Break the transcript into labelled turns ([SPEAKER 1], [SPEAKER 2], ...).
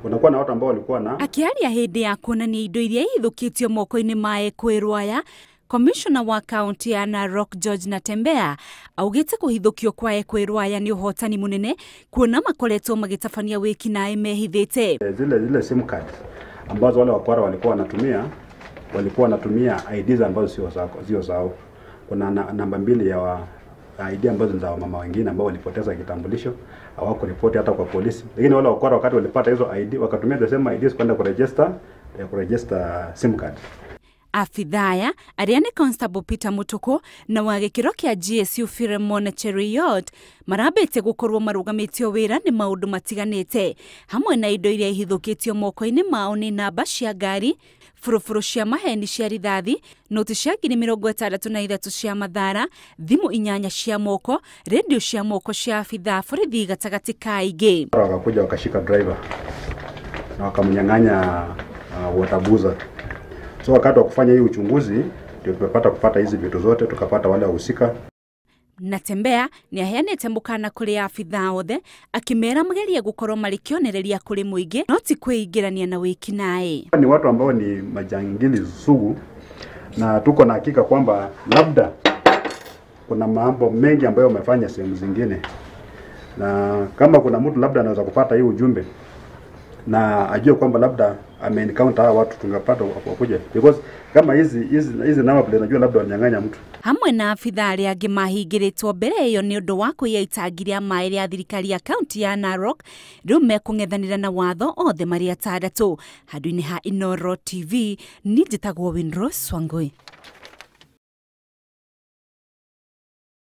[SPEAKER 1] Kunakuwa na watu ambao walikuwa na
[SPEAKER 2] Akĩaria hĩndĩ ya kuonania indo iria ihithũkĩtio moko-inĩ ma ekũĩrwo aya, Komishona wa kaunti ya Narok George Natembeya augĩte kũhithũkio kwa ekũĩrwo aya nĩ ũhotani mũnene kuona makoretwo magĩtabania wĩkinaĩ mehithĩte.
[SPEAKER 1] Zile SIM card ambazo wale wakora walikuwa wanatumia IDs ambazo sio zao. Kuna namba mbili ya ID ambazo ni za mama wengine ambao walipoteza kitambulisho, hawakuripoti hata kwa polisi, lakini wale wakora wakati walipata hizo ID wakatumia the same IDs kwenda kuregister SIM card.
[SPEAKER 2] Abithaa aya arĩa nĩ Constable Peter Mutuku na wa gĩkĩro kĩa GSU Philemon Cheruiyot marambĩtie gũkorwo marũgamĩtio wĩra nĩ maũndũ matiganĩte, hamwe na indo iria ihithũkĩtio moko-inĩ mao nĩ namba cia ngari, buruburu cia maheni cia rithathi, noti cia 63,000 cia mathara, thimũ 8 cia moko, redio cia moko cia abithaa borithi gatagatĩ ka ingĩ.
[SPEAKER 1] Wakakuja wakashika driver na wakamnyang'anya water boozer. So wakati wa kufanya hii uchunguzi ndio tumepata kupata hizi vitu zote, tukapata wale wahusika.
[SPEAKER 2] Natembeya nĩ aheanĩte mũkana kũrĩ abithaa othe akĩmera magerie gũkorwo marĩ kĩonereria kũrĩ mũingĩ no ti kwĩingĩrania na wĩkinaĩ.
[SPEAKER 1] Ni watu ambao ni majangili sugu, na tuko na hakika kwamba labda kuna mambo mengi ambayo wamefanya sehemu zingine, na kama kuna mtu labda anaweza kupata hii ujumbe na ajue kwamba labda ame encounter hawa watu, tungepata wakuja, because kama hizi number plate najua labda walinyang'anya mtu.
[SPEAKER 2] Hamwe na abithaa arĩa angĩ mahingĩrĩtwo mbere ĩyo nĩ ũndũ wa kũiya itangi rĩa maĩ rĩa thirikari ya kaunti ya Narok rĩu mekũng'ethanĩra na watho othe marĩ atandatũ. Handũ-inĩ ha Inooro TV, niĩ njĩtagwo Winrose Wangui.